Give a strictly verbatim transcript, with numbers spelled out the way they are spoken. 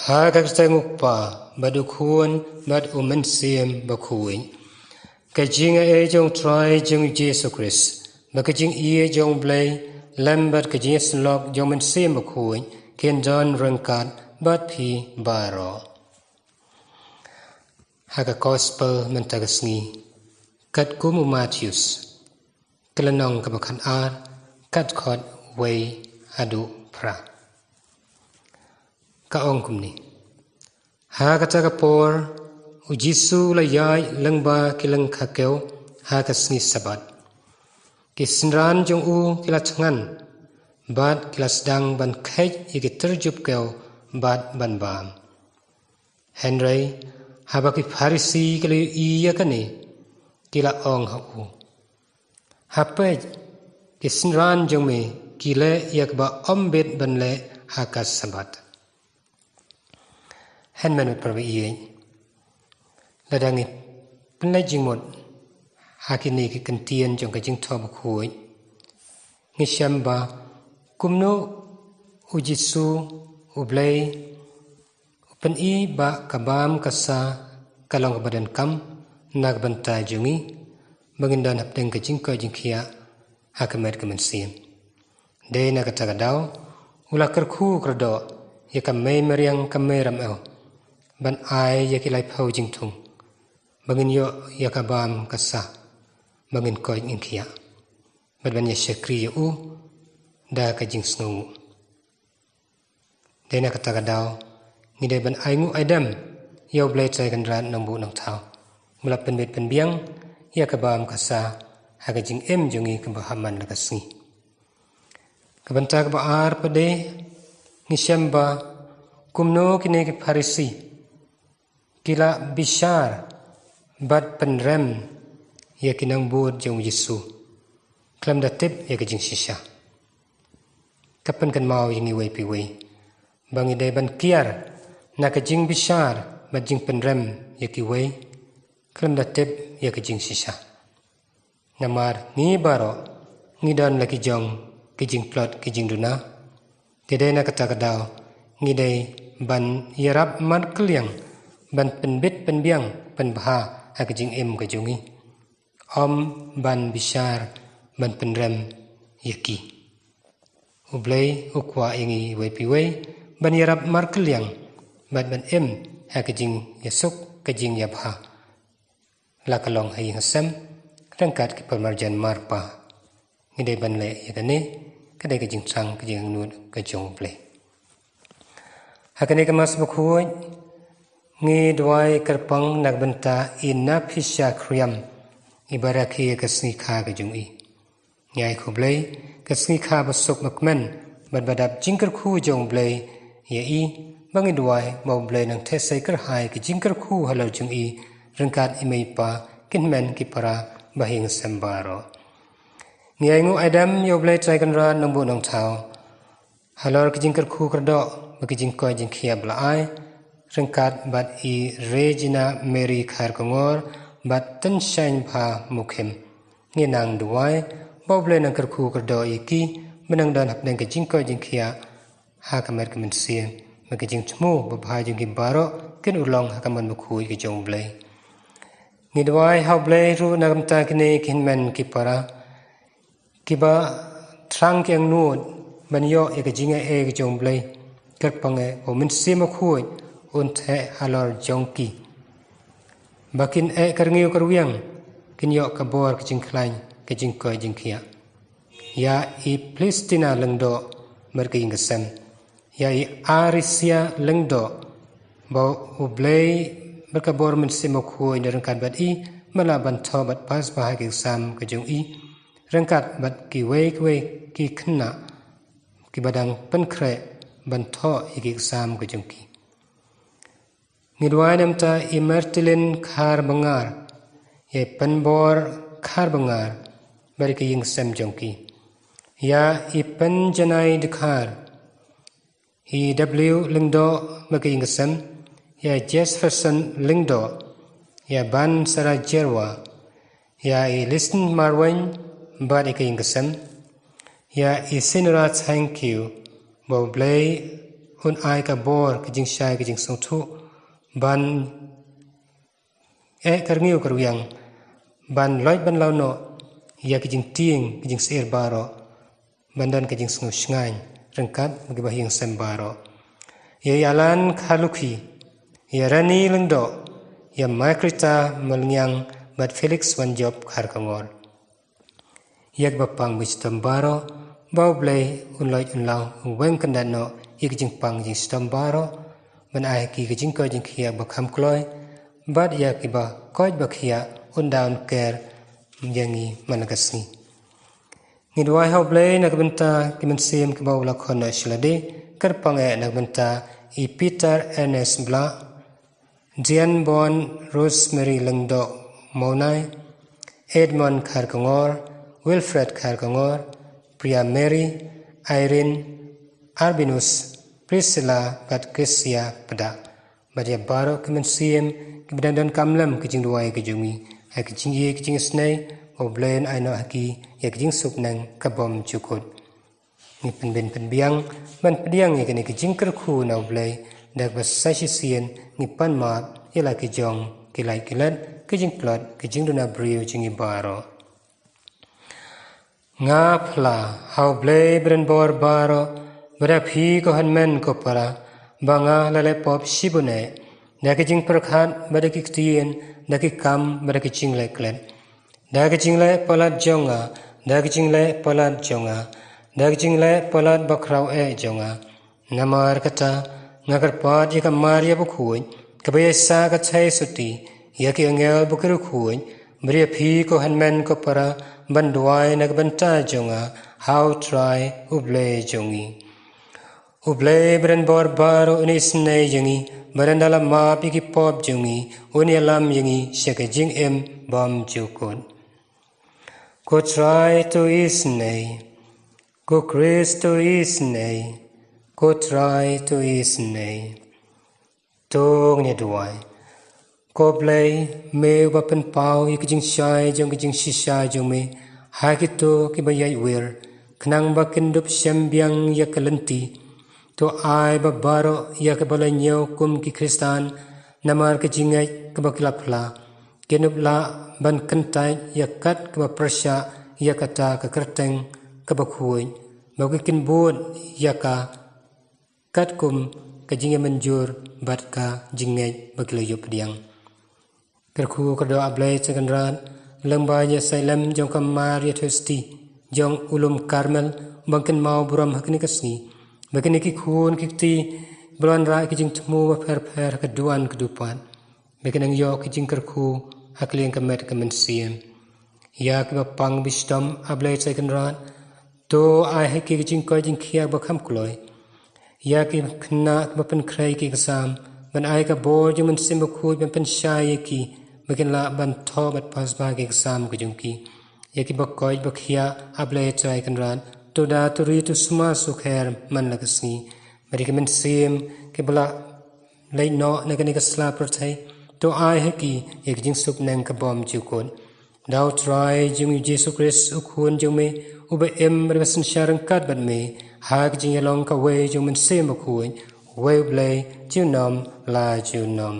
Ha ka kyrteng u Kpa, bad u Khun, bad u Mynsiem Bakhuid. Ka jingaiei jong u Trai jong u Jisu Khrist, bad ka jingïeit jong u Blei, lem bad ka jingïasyllok jong u Mynsiem Bakhuid, kin don ryngkat bad phi baroh. Ha ka Gospel mynta ka sngi, katkum u Mathaios, ka lynnong kaba khatar, ka dkhot wei haduh phra. Ka ong kumne: Ha kata ka por, u Jisu u la ïaid lyngba ki lyngkha kew ha ka sngi Sabbath. Ki synran jong u ki la thngan, bad ki la sdang ban kheit ïa ki tyrjup kew bad ban bam. Hynrei, haba ki Pharisi ki la ïohi ïa kane, ki la ong ha u: Ha peit, ki synran jong me ki leh ïa kaba ym bit ban leh ha ka Sabbath. Hynmen bad parabangeit, lada ngi pynleit jingmut ha kine ki kyntien jong ka Jingthoh Bakhuid, ngi shem ba kumno u Jisu, u Blei, u pyni ba ka bam ka sa ka long kaba donkam na ka bynta jong ngi, ba ngin don hapdeng ka jingkoit jingkhiah ha ka met ka mynsiem. Dei na kata ka daw, u la kyrkhu kyrdoh ïa ka mei mariang ka mei ramew, ban ai ïa ki laiphew jingthung, ba ngin ïoh ïa ka bam ka sa, ba ngin koit ngin khiah, bad ban ïa shakri ïa u da ka jingsngewnguh. Dei na kata ka daw, ngi dei ban ainguh aidem ïa u Blei Trai Kynrad Nongbuh Nongthaw, ba la pynbit pynbiang ïa ka bam ka sa ha ka jingim jong ngi kaba hap man la ka sngi. Ka bynta kaba ar pat de, ngi shem ba kumno kine ki Pharisi ki la bishar bad pynrem ïa ki nongbud jong u Jisu, khlem da tip ïa ka jingshisha. Ka pynkynmaw ïa ngi wei pa wei ba ngi dei ban kiar na ka jingbishar bad jingpynrem ïa kiwei, khlem da tip ïa ka jingshisha. Namar ngi baroh ngi don la ki jong ki jingtlot ki jingduna. Te dei na kata ka daw, ngi dei ban ïarap markylliang, ban pynbit pynbiang pynbha ha ka jingim ka jong ngi, ym ban bishar ban pynrem ïa ki. U Blei u kwah ïa ngi wei pa wei ban ïarap markylliang, bad ban im ha ka jingïasuk ka jingïabha, la ka long ha ïing ha sem ryngkat ki parmarjan marpa. Ngi dei ban leh ïa kane, ka dei ka jingthrang ka jingangnud ka jong U Blei. Ha kane ka Mass Bakhuid, ngi duwai kyrpang na ka bynta i Naphisha Khriam, i ba rakhe ïa ka sngi kha ka jong i. Ngi ai khublei ka sngi kha ba suk ba kmen bad ba dap jingkyrkhu jong U Blei ïa i, ba ngi duwai ba U Blei nang theh sei kyrhai ka jingkyrkhu halor jong i, ryngkat i mei i pa, ki hynmen ki para, ba ha ïing ha sem baroh. Ngi ainguh aidem ïa U Blei Trai Kynrad Nongbuh Nongthaw halor ka jingkyrkhu kyrdoh bad ka jingkoit jingkhiah ba la ai, ryngkat bad i Regina Mary Kharkongor bad Tynshain Bha Mukhim. Ngi nang duwai ba U Blei nang kyrkhu kyrdoh ïa ki, ba nang don hapdeng ka jingkoit jingkhiah ha ka met ka mynsiem, bad ka jingthmu babha jong ki baroh kin urlong ha ka mon bakhuid ka jong U Blei. Ngi duwai ha U Blei ruh na ka bynta kine ki hynmen ki para, kiba thrang ki angnud ban ïoh ïa ka jingaiei ka jong U Blei. Kyrpang eh ba U Mynsiem Bakhuid un theh halor jong ki, ba kin eh kyrngiu kyrwiang, kin ïoh ka bor ka jingkhlaiñ ka jingkoit jingkhiah. Ïa i Plestina Lyngdoh bad ka ïing ka sem, ïa i Arisia Lyngdoh, ba U Blei bad ka bor Mynsiem Bakhuid da ryngkat bad i, ba lah ban thoh bad pass bha ha ki exam ka jong i, ryngkat bad kiwei kiwei ki khynnah kiba dang pynkhreh ban thoh ïa ki exam ka jong ki. Ngi duwai na ka bynta i Martilin Kharbangar, ïa i Pynbor Kharbangar bad ka ïing ka sem jong ki, ïa i Pynjanai Dkhar, i W Lyngdoh bad ka ïing ka sem, ïa Jesferson Lyngdoh, ïa Ban Sara Jerwa, ïa i Listen Marwein bad ka ïing ka sem, ïa i Sinra Thangkhiew, ba U Blei un ai ka bor, ka jingshai, ka jingsngewthuh ban eh ka rngiew ka rwiang, ban loit ban law noh ïa ka jingtieng, ka jingsyier baroh, ban don ka jingsngew shngaiñ ryngkat bad kiba ha ïing sem baroh. Ïa i Alan Kharlukhi, ïa Rani Lyngdoh, ïa Margarita Malngiang bad Felix Wanjop Kharkongor. Ïa kiba pang ba shitom baroh, ba U Blei un loit un law, un weng kyndat noh ïa ka jingpang jingshitom baroh, ban ai ha ki ka jingkoit jingkhiah ba kham kloi, bad ïa kiba koit ba khiah un da un ker ïa ngi man la ka sngi. Ngi duwai ha U Blei na ka bynta ki mynsiem kiba u la khot noh sha lade, kyrpang eh na ka bynta i Peter Ernest Blah, Dianbon Rosemary Lyngdoh Mawnai, Edmond Kharkongor, Wilfred Kharkongor, Priya Mary, Irene, Arbinus, Priscilla bad Chrissia Pdah. Bad ïa baroh ki mynsiem kiba dang donkam lem ka jingduwai ka jong ngi, ha ka jingïeit ka jingisynei, U Blei un ai noh ha ki ïa ka jingsuk neng ka bym jukut. Ngi pynbeit pynbiang ban pdiang ïa kane ka jingkyrkhu na U Blei, da kaba sa shisien ngi pan map ïa la ki jong ki lait ki let, ka jingtlot, ka jingduna briew jong ngi baroh. Nga phla ha U Blei ba donbor baroh, ba da phi ko hynmen ko para, ba nga la leh pop shibun eh, da ki jingpyrkhat bad da ki ktien, da ki kam bad da ki jingleh klet, da ki jingleh palat jong nga, da ki jingleh palat jong nga, da ki jingleh palat bakhraw eh jong nga. Namar kata, nga kyrpad ïa ka Maria bakhuid, kaba ïaishah ka theisotti ïa ki angel bad ki riewkhuid, bad ïa phi ko hynmen ko para, ban duwai na ka bynta jong nga ha U Trai U Blei jong ngi. U Blei ba donbor baroh un isynei ïa ngi, bad ynda la map ïa ki pop jong ngi, un ïalam ïa ngi sha ka jingim bymjukut. Ko Trai to isynei. Ko Khrist to isynei. Ko Trai to isynei. To ngin ïa duwai. Ko Blei, me uba pynpaw ïa ka jingshai jong ka jingshisha jong me ha kito kiba ïaid wir, khnang ba kin dup shem biang ïa ka lynti. To ai ba baroh ïa kiba la ñiew kum ki Khristan namar ka jingngeit kaba ki la phla, kin dup lah ban kyntait ïa kat kaba pyrshah ïa kata ka kyrteng kaba khuid, ba ki kin bud ïa ka katkum ka jingïamynjur bad ka jingngeit ba ki la ïoh pdiang. Kyrkhu kyrdoh, A Blei Trai Kynrad, lyngba ïa ka ïasaid lem jong ka Maria Theisotti jong u lum Karmel, ba kin kynmaw burom ha kane ka sngi ba kine ki khun ki kti ba la wanrah ki jingthmu bapher bapher ha ka duwan ka dupad, ba kin nang ïoh ki jingkyrkhu ha ka liang ka met ka mynsiem. Ïa kiba pang ba shitom, A Blei Trai Kynrad, to ai ha ki ka jingkoit jingkhiah ba kham kloi. Ïa ki khynnah kiba pynkhreh ki exam, ban ai ka bor jong u Mynsiem Bakhuid ban pynshai ïa ki, ba kin lah ban thoh bad pass bha ki exam ka jong ki. Ïa kiba koit ba khiah, A Blei Trai Kynrad, to da, to ri, to sumar sukher man la ka sngi. Bad ïa ki mynsiem kiba la leit noh na kane ka sla pyrthei, to ai ha ki ïa ka jingsuk neng ka bymjukut. Da U Trai jong ngi U Jisu Khrist, U Khun jong me, uba im bad uba synshar ryngkat bad me ha ka jingïalong kawei jong U Mynsiem Bakhuid, uwei U Blei, junom la junom.